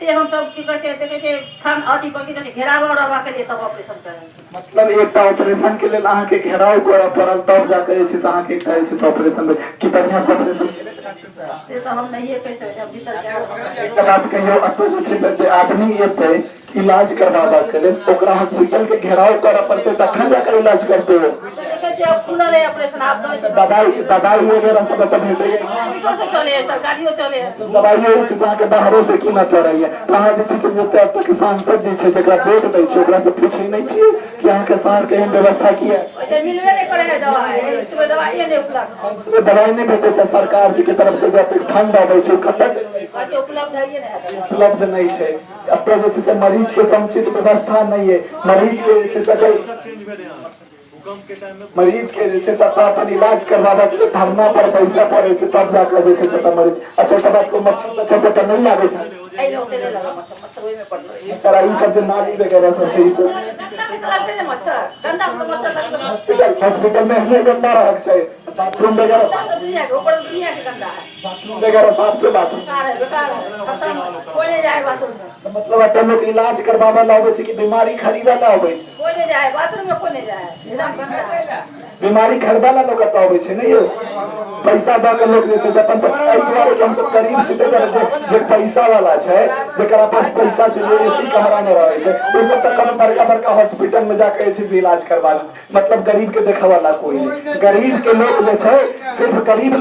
से हमसब की कहै छै देखै छै थान अथी पर की कहै छै घेराव रहबाक के लिए तब ऑपरेशन करै छै। मतलब एकटा ऑपरेशन के लेल अहाँके घेराव करऽ पड़ल तब जाके जे छै से अहाँके एकटा जे छै से ऑपरेशन भेल। की बढ़िआँ से ऑपरेशन केलथि डॉक्टर साहब? से तऽ हम नहिए कहि सकै छी, हम भीतर जायब। एकटा बात कहियौ, एतऽ जे छै से जे आदमी एतै इलाज करबाबऽ के लेल ओकरा हॉस्पिटल के घेराव करऽ पड़तै तखन जाकर इलाज करतै ओ। देखै छियै आब खुलल है ऑपरेशन आब दऽ छै। दबाई दबाई वगैरह सब एतऽ भेटैया? मेडिकल से चले है, सरकारियो चले है। दबाइयो जे छै से अहाँके बाहरे से कीनऽ पड़ैया। तऽ अहाँ जे छै से जते अब तक सांसद जे छै जकरा वोट दै छियै ओकरा से पूछै नहि छियै कि अहाँके शहर के एहन व्यवस्था किया? ओइसे मिलबे नहि करै है दवाई, इसमे दवाइए नहि उपलब्ध। एम्स मे दवाई नहि भेटै छै, सरकार जी के तरफ से जे एतेक फंड अबै छै ओ कतऽ चलि जाइ छै? कहै छै उपलब्ध हैये नहि है दवाई। उपलब्ध नहि छै। एतऽ जे छै से मरीज के समुचित व्यवस्था नहि अइ। मरीज के जे छै से अगर मरीज के जे छै से एतऽ अपन इलाज करबाबऽ के लेल धरना पर बैसऽ पड़ै छै तब जाकऽ जे छै से एतऽ मरीज। अच्छा एकटा बात कहू, मच्छर तच्छर तऽ नहि लागैत हैत? एहि मे ओते नहि लगल मच्छर, मच्छर ओहिमे पड़ल। मच्छर आ ई सब जे नाली वगैरह सब छै ई सब? गन्दा मे तऽ लगतै ने मच्छर, गन्दा मे तऽ मच्छर लगतै। हॉस्पिटल हॉस्पिटल मे एहने गन्दा रहक छै? बाथरूम वगैरह गन्दा तऽ दुनिया के, ऊपर से दुनिया के गन्दा है। बाथरूम वगैरह साफ छै? बाथरूम बेकार है, बेकार है, खत्म है। कोई नहीं जाए बाथरूम में। तऽ मतलब एतऽ लोक इलाज करबाबऽ लए अबै छै कि बीमारी खरीदऽ लए अबै छै? कोई नहीं जाए बाथरूम में, कोई नहीं जाए, एकदम गंदा है। बीमारी खरीदऽ लए लोक एतऽ अबै छै ने यौ? पैसा दऽ के लोक जे छै से अपन, एहि दुआरे कि हमसब गरीब छी ताहि दुआरे। जे जे पैसा वाला छै, जेकरा पास पैसा छै, जे एसी कमरा मे रहै छै, ओ सब तऽ कोनो बड़का बड़का हॉस्पिटल मे जाके जे छै से इलाज करबा लेत। मतलब गरीब के देखऽ वाला कोई नहि। गरीब के लोक जे छै सिर्फ गरीब